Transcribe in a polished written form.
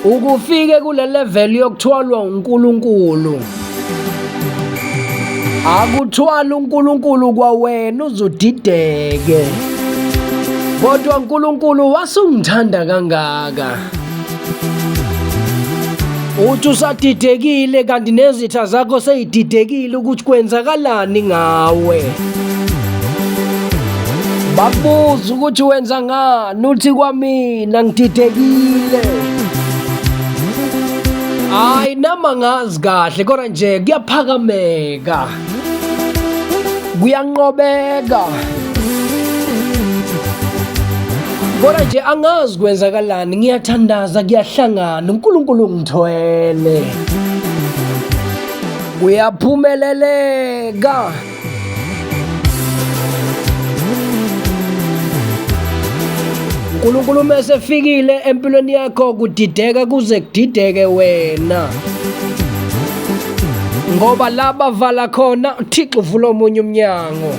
Ukufike kule level yokuthwalwa uNkulunkulu. Akuthwala uNkulunkulu kwawena uzudideke. Kodwa uNkulunkulu wasungithanda kangaka. Uthi usadidekile kanti nezitha zakho seyididekile ukuthi kwenzakalani ngawe. Bakubuza ukuthi wenza ngani uthi kwamina ngididekile. Hayi nama ngazi kahle kodwa nje kuyaphakameka. Kuyanqobeka. Kodwa nje angazi kwenzakalani ngiyathandaza kuyahlangana uNkulunkulu ungithwele. Kuyaphumeleleka. uNkulunkulu uma esefikile empilweni yakho kudideka kuze kudideke wena ngoba la bavala khona uThixo uvula omunye umnyango.